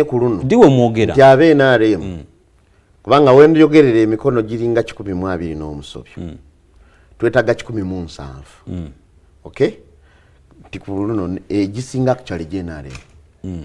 Ku luno Diwe mwogera nti abe NRM, kubanga wenjogerera emikono giringa 120 n'omusobyo, twetaaga 170. Okay, nti ku luno egisinga actually gye NRM,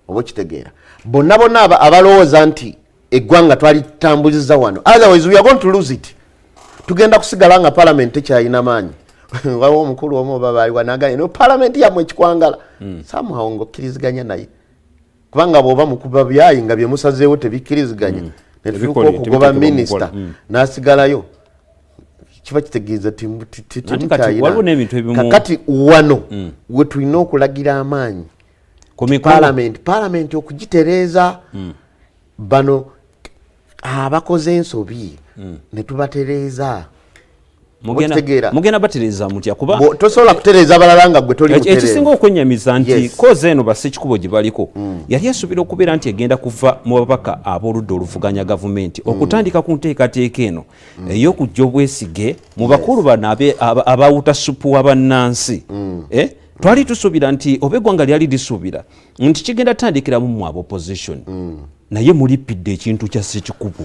oba okitegeera, bonna bonna abalowooza nti eggwanga twalitambuliza wano, otherwise we are going to lose it. Tugenda kusigala nga parliament tekyalina maanyi. Waliwo omukulu omu oba baaliwa nagambye, "No, parliament yammwe ekikwangala." Somehow ng'okkiriziganya naye, kubanga bw'oba mukuba byayi nga bye musazeewo tebikkiriziganya, netutuuka okugoba tebiteekebwa mu minisita nkola. N'asigalayo, kiba kitegeeza Anti kati waliwo n'ebintu ebimu- Kakati wano we tulina okulagira amaanyi ku mikono. Parliament okugitereeza, bano abakoze ensobi ne tubatereeza. Okitegeera? Mugenda batereeza mutya? Kuba Tosobola kutereeza abalala nga gwe toli ekisinga mutereeza. Okwennyamiza nti cause eno bassekikubo gye baliko yali esuubira okubeera nti egenda kuva mu babaka ab'oludda oluvuganya gavumenti okutandika ku nteekateeka eno ey'okujja obwesige mu bakulu bano abawuta supu wa bannansi. Eh? Twali tusuubira nti oba eggwanga lyali lisuubira nti kigenda tandikiramu mu aba opposition, naye mulipidde ekintu kya ssekikubo.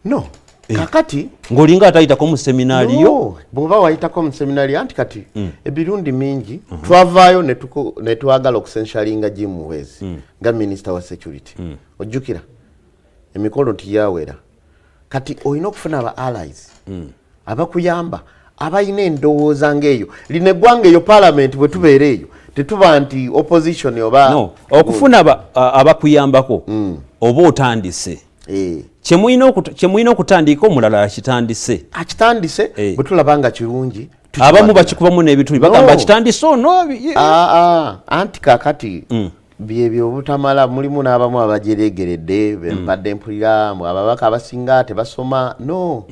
No, kakati ng'olinga atayitako mu seminaaliyo. No, bw'oba wayitako mu seminari, anti kati emirundi mingi twavaayo ne twagala okucensuringa Jim Muhwezi nga minisita wa security. Ojjukira emikolo tiyawera. Kati olina okufuna aba allies abakuyamba, abalina endowooza ng'eyo. Lino eggwanga, eyo parliament bwe tubeera eyo, tetuba nti opposition oba No, okufuna abakuyambako oba otandise. Kyemulina okutandika, omulala akitandise. Akitandise. Bwe tulaba nga kirungi, abamu tukiwagira. Bakikubamu n'ebituli, bagamba No. kitandise ono. Ah, ah, anti kakati byebyo obutamala, mulimu n'abamu abajeregeredde bempadde mpulira mbu ababaka abasinga tebasoma. No,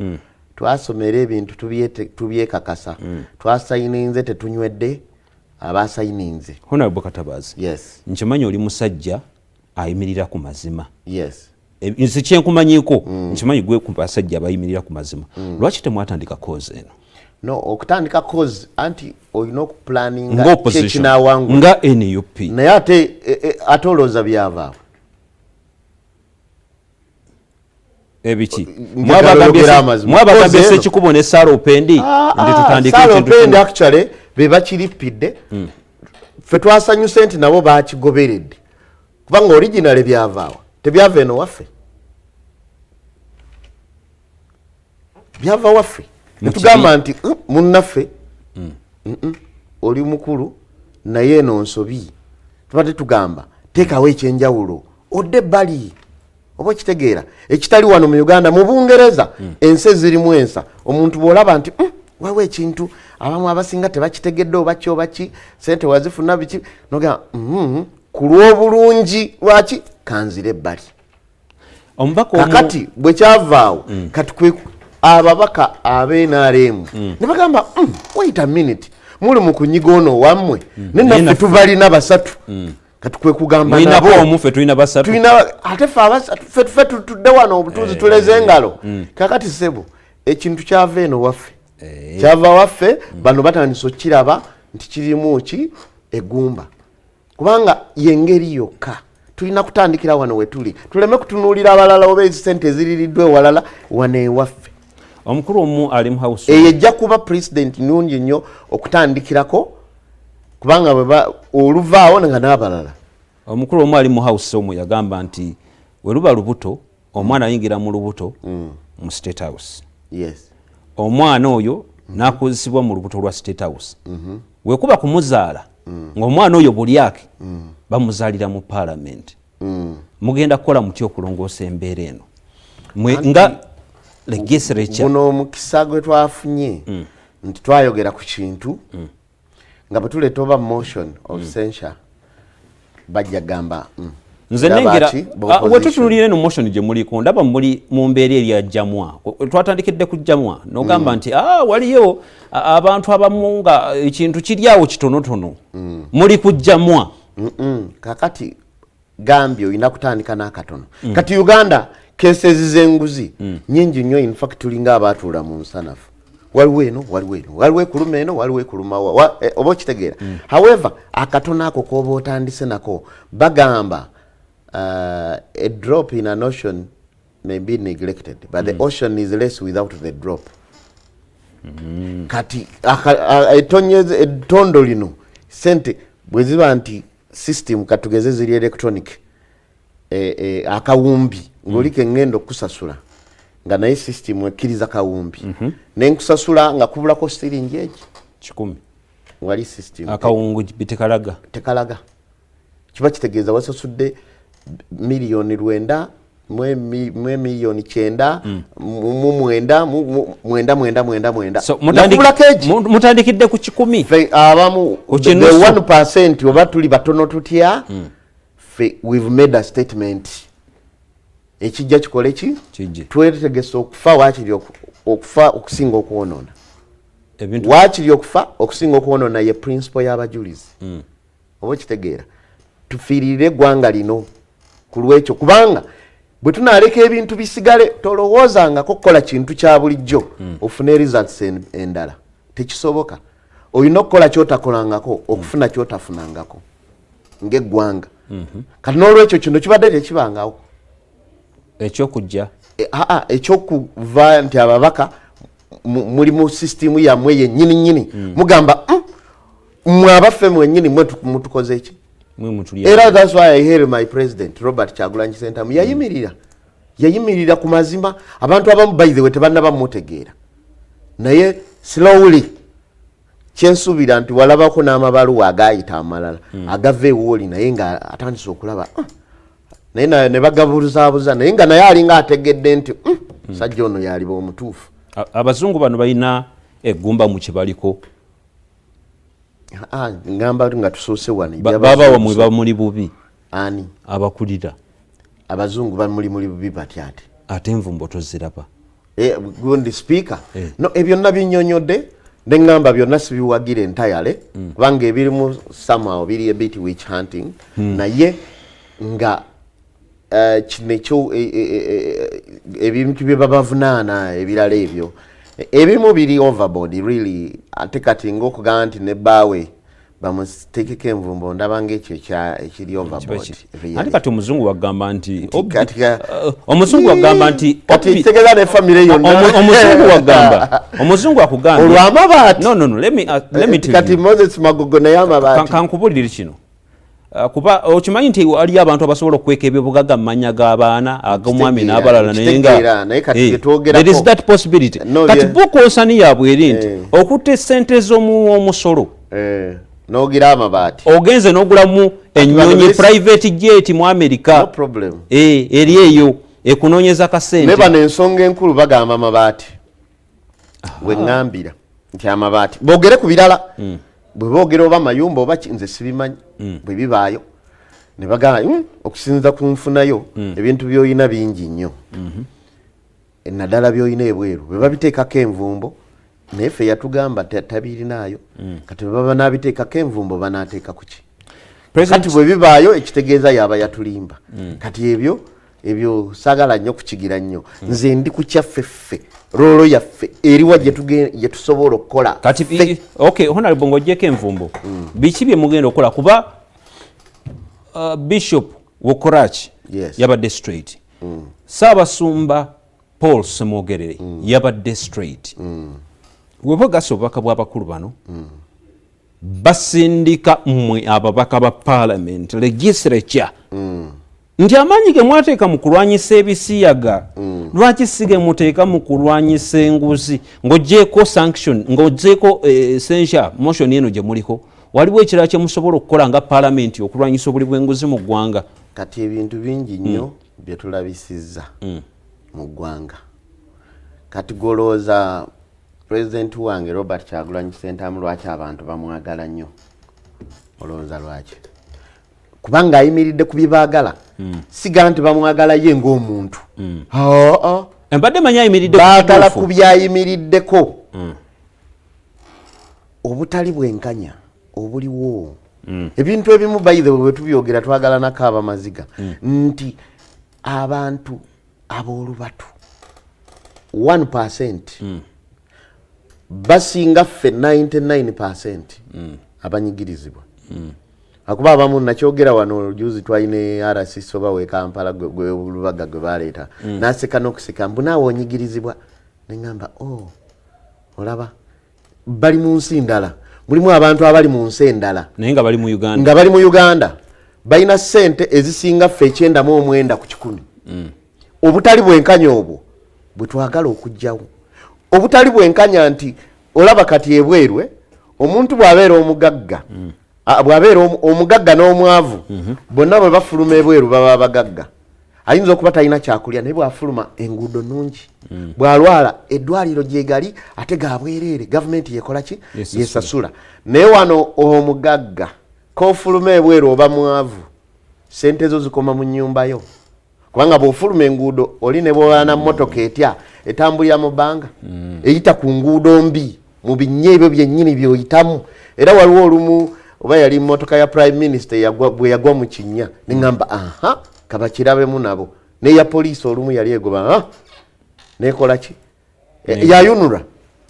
twasomera ebintu, tubyekakasa. Twasayininze, tetunywedde abasayininze. Honorable Katabazi, Yes. nkimanyi oli musajja ayimirira ku mazima. Yes. Nze kyenkumanyiiko, nkimanyi gwe ku basajja abayimirira ku mazima. Lwaki temwatandika cause eno? No, okutandika cause, anti olina okuplaninga nga opposition kyekinawangula. Nga NUP. Naye ate ate olowooza byavaawo? Ebiki? Njagala oyogere amazima. Mwabagambye Cause eno- Sekikubo ne Sara Opendi nti tutandike Sarah ekintu Opendi kino. Actually be bakirippidde. Ffe twasanyuse nti nabo bakigoberedde, kubanga original byavaawa? Tebyava eno waffe, byava waffe. Netugamba nti, munnaffe, oli mukulu, naye eno nsobi." Tuba tetugamba teekawo ekyenjawulo, odde ebbali, oba okitegeera, ekitali wano mu Uganda. Mu Bungereza, ensi ezirimu ensa, omuntu bw'olaba nti, waliwo ekintu abamu abasinga tebakitegedde, oba ki oba ki, sente wazifuna biki," nogamba, ku lw'obulungi lwaki kanzire ebbali." Omubaka omu Kakati bwe kyavaawo, kati kwe ababaka ab'NRM ne bagamba, wait a minute, muli mu kunyiga ono wammwe, ne Naye naffe tubalina basatu." Kati kwe kugamba mulinako nabo omu, ffe tulina basatu. Tulina, ate ffe abasatu, ffe tutudde wano obutuuzi, tuleze engalo. Kakati sebo, ekintu kyava eno waffe, kyava waffe. Bano batandise okukiraba nti kirimu ki eggumba, kubanga yengeri yokka tulina kutandikira wano wetuli, tuleme kutunuulira abalala oba ezisente eziririddwa ewalala, wano ewaffe. Omukulu omu ali mu house Eyo ejja kuba precedent nungi nnyo okutandikirako, kubanga oluvaawo nga n'abalala. Omukulu omu ali mu house omu yagamba nti we luba lubuto, omwana ayingira mu lubuto mu State House. Omwana oyo n'akozesebwa mu lubuto lwa State House. Wekuba kumuzaala, ng'omwana oyo bulyake bamuzaalira mu parliament. Mugenda kukola mutya okulongoosa embeera eno mwe nga legislature? Guno omukisa gwe twafunye nti twayogera ku kintu nga bwe tuleeta oba motion of censure, bajja gamba, Nze ndaba nengera ki, ah, opposition. Wetutunulira eno motion gye muliko, ndaba muli mu mbeera eri yajjamwa. Twatandikidde kujjamwa nogamba nti waliyo abantu abamu nga ekintu kiri awo kitonotono, muli kujjamwa. Kakati gambye olina kutandika n'akatono. Kati Uganda cases z'enguzi nyingi nnyo. In fact tulinga abaatuula mu nsanafu. Waliwo eno, waliwo eno, waliwo ekuluma eno, waliwo ekuluma oba okitegeera. However, akatono ako koba otandise nako, bagamba A drop in an ocean may be neglected, but the ocean is less without the drop. Kati ettondo lino, sente bwe ziba nti system, katugeze ziri electronic, akawumbi ng'oliko eŋŋenda okukusasula nga naye system ekkiriza kawumbi, nenkusasula nga kubulako siringi egi 100. Wali system akawungu bitekalaga. Tekalaga. Kiba kitegeeza wasasudde 900,000 mwe 999,000 9 9 9 9. So Nakubulako egi. Mutandikidde ku 100. Ffe abamu, Ku the kinusu. 1%, oba tuli batono tutya, ffe we've made a statement. Ekijja kikole ki? Kijje. Twetegese okufa, waakiri okufa okusinga okwonoona. Ebintu Waakiri okufa okusinga okwonoona ye principle y'abajulizi. Oba okitegeera, tufiirire eggwanga lino ku lwekyo, kubanga bwe tunaaleka ebintu bisigale, tolowoozangako kukola kintu kya bulijjo ofune results endala. Tekisoboka. Olina okukola kyotakolangako okufuna kyotafunangako ng'eggwanga. Kati n'olwekyo kino kibadde tekibangawo. Ekyokujja Aa, ekyokuva nti ababaka muli mu sisitimu yammwe yennyini nyini, mugamba, mmwe abaffe mwennyini mwe mutukoze eki?" Mwe mutuli. Era that's why I hail my president, Robert Kyagulanyi Sentamu. Yayimirira ku mazima. Abantu abamu, by the way, tebannaba mutegeera, naye slowly kyensuubira nti walabako n'amabaluwa agayita amalala agava ewooli, naye nga atandise okulaba, "Ah." Naye ne bagabuzaabuza, naye nga naye alinga ategedde nti, sajja ono yaliba omutuufu." Abazungu bano balina eggumba mu kyebaliko. Ah, ngamba nga tusoose wano. Baba wamwe bamuli bubi. Ani? Abakulira. Abazungu bamuli muli bubi batya ate? Ate envumbo toziraba? Gundi speaker. Eh. No, ebyo byonna binyonyodde neŋŋamba byonna sibiwagira entirely, kubanga ebirimu somehow biri a bit witch hunting, naye nga kino ekyo ebintu bye babavunaana ebirala ebyo ebimu biri overboard really. Ate kati ngaokugamba nti ne bbaawe bamuteekeko envumbo, ndaba ngaekyo ekiri overboard really. Ate kati omuzungu wagamba nti omuzungu wagamba nti Kati kitegeeza ne famire yonna. Omuzungu wagamba, omuzungu akugambye Olw'amabaati. No, let me tell Kati you. Moses Magogo naye amabaati. Kankubulire kino. Kuba okimanyi nti waliyo abantu abasobola okweka ebyobugagga mu mannya g'abaana ag'omwami Kitegeera, n'abalala, naye nga kitegeera, naye kati byetwogerako- there is that possibility. No, Kati bo concern yaabwe eri nti okutta essente z'omuwa omusolo, N'ogira amabaati. Ogenze n'ogulamu ennyonyi, bano private jet mu America. No problem. Eri eyo ekunoonyeza kasente. Ne bano ensonga enkulu bagamba amabaati. Weŋŋambira nti amabaati, boogere ku birala. Bwe boogera oba mayumba oba ki, nze sibimanyi. Bwe bibaayo ne bagamba, okusinziira ku nfunayo, ebintu by'olina bingi nnyo, naddala by'olina ebweru." Bwe babiteekako envumbo, naye ffe yatugamba tabirinaayo. Kati bwe baba nabiteekako envumbo, banaateeka ku ki? Kati bwe bibaayo, ekitegeeza yaba yatulimba. Kati ebyo saagala nnyo kukigira nnyo. Nze ndi ku kyaffe ffe, role yaffe eriwa gye tusobola okukola Kati ffe. Okay, honorable, ng'ogyeko envumbo, biki bye mugenda okukola? Kuba Bishop Wokorach yabadde straight, Saabasumba Paul Semwogerere yabadde straight. Weba gasa obubaka bw'abakulu bano, basindika mmwe ababaka ba parliament, legislature, nti amaanyi ge mwateeka mu kulwanyisa ebisiyaga, lwaki si ge muteeka mu kulwanyisa enguzi? Ng'ogyeko sanction, ng'ogyeko censure motion eno gye muliko, waliwo ekirala kye musobola okukola nga paalamenti okulwanyisa obuli bw'enguzi mu ggwanga? Kati ebintu bingi nnyo bye tulabisizza mu ggwanga. Kati golowooza pulezidenti wange Robert Kyagulanyi Sentamu, lwaki abantu bamwagala nnyo? Olowooza lwaki? Kubanga ayimiridde ku byebaagala. Sigaa nti bamwagala ye ng'omuntu. Aa. Mbadde manyi ayimiridde ku Baagala kituufu. ku byayimiriddeko, obutali bwenkanya obuliwo, ebintu ebimu. By the way, bwe tubyogera twagala nakaaba maziga nti abantu ab'olubatu 1 basinga ffe 99 abanyigirizibwa. Akuba abamu nakyogera wano juzi twalina RCC oba we Kampala gwe Lubaga gwe baleeta, naseka n'okuseka, mbu naawe onyigirizibwa. Neŋŋamba, oh, olaba bali mu nsi ndala, mulimu abantu abali mu nsi endala naye nga bali mu Uganda, nga bali mu Uganda balina ssente ezisinga ffe 99%. Obutali bwenkanya obwo bwe twagala okuggyawo. Obutali bwenkanya nti olaba kati ebwerwe omuntu bw'abeera omugagga, bw'abeera omugagga n'omwavu, bonna bwe bafuluma ebweru baba bagagga. Ayinza okuba talina kyakulya, naye bw'afuluma enguudo nnungi, bw'alwala eddwaliro gyegali ate gabwereere, gavumenti yekola ki? Yesasula. Naye wano omugagga k'ofuluma ebweru oba mwavu, sente zo zikoma mu nnyumba yo, kubanga bw'ofuluma enguudo oli ne bw'oba na mmotoka etya etambulira mu bbanga, eyita ku nguudo mbi, mu binnya ebyo byennyini by'oyitamu. Era waliwo olumu oba yali mmotoka ya Prime Minister bwe yagwa mu kinnya, neŋŋamba, aha, kabakirabemu nabo. Neya poliisi olumu yali egoba nekola ki, yayunula,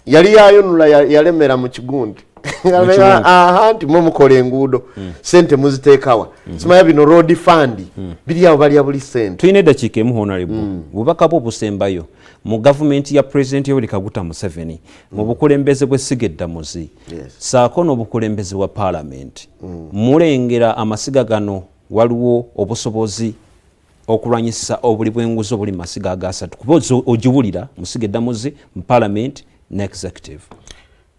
yali yayunula, yalemera mu kigundi. Aha, nti mwe mukola enguudo, sente muziteekawa? Simanya bino road fund biri awo, balya buli sente. Tulina eddakiika emu, Honorable. Bubaka bwo obusembayo mu gavumenti ya President Yoweri Kaguta Museveni, mu bukulembeze bw'essiga eddamuzi, saako n'obukulembeze bwa Paalamenti, mulengera amasiga gano waliwo obusobozi okulwanyisa obuli bw'enguzi obuli mu masiga agasatu? Kuba ogiwulira mu ssiga eddamuzi, mu Paalamenti ne executive.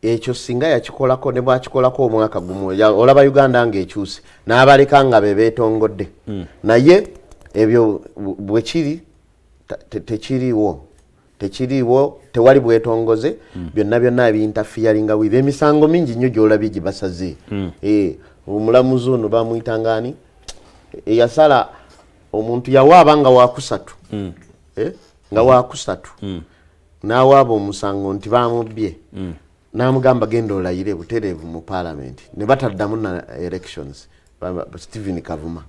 Ekyo singa yakikolako, ne bwakikolako omwaka gumu, olaba Uganda ng'ekyuse, n'abaleka nga be beetongodde. Naye ebyo bwe kiri tekiriiwo, tekiriiwo, tewali bwetongoze. Byonna byonna ebinterferinga with emisango mingi nnyo gy'olabye gye basaze. Omulamuzi ono bamuyitanga ani eyasala omuntu yawaaba nga wakusatu, nga wakusatu n'awaaba omusango nti bamubbye, n'amugamba genda olayire butereevu mu Paalamenti, ne bataddamu na elections. Stephen Kavuma.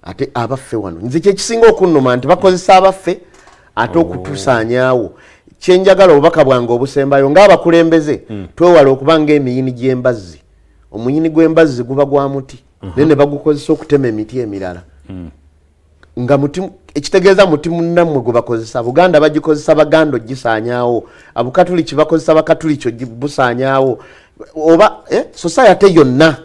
Ate abaffe wano nze kyekisinga okunnuma nti bakozesa abaffe ate okutusaanyaawo. Kyenjagala, obubaka bwange obusembayo, ng'abakulembeze twewale okuba ng'emiyini gy'embazzi. Omuyini gw'embazzi guba gwa muti, naye ne bagukozesa okutema emiti emirala nga muti, ekitegeeza muti munnammwe gwe bakozesa. Buganda bagikozesa Baganda ogisaanyaawo, Abukatuliki bakozesa Bakatuliki ogibusaanyaawo, oba society yonna.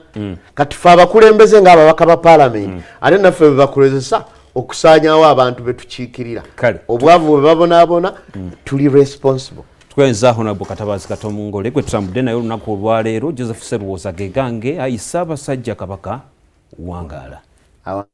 Kati fe abakulembeze ng'ababaka ba Paalamenti, ate naffe bwe bakozesa okusaanyaawo abantu betukiikirira, obwavu bwe babonaabona, tuli responsible. Tweyanza Honorable Katabazi Katomungole gwe tutambudde naye olunaku olwaleero. Joseph Serwoza gegange, ayi Ssaabasajja Kabaka wangaala. Awa-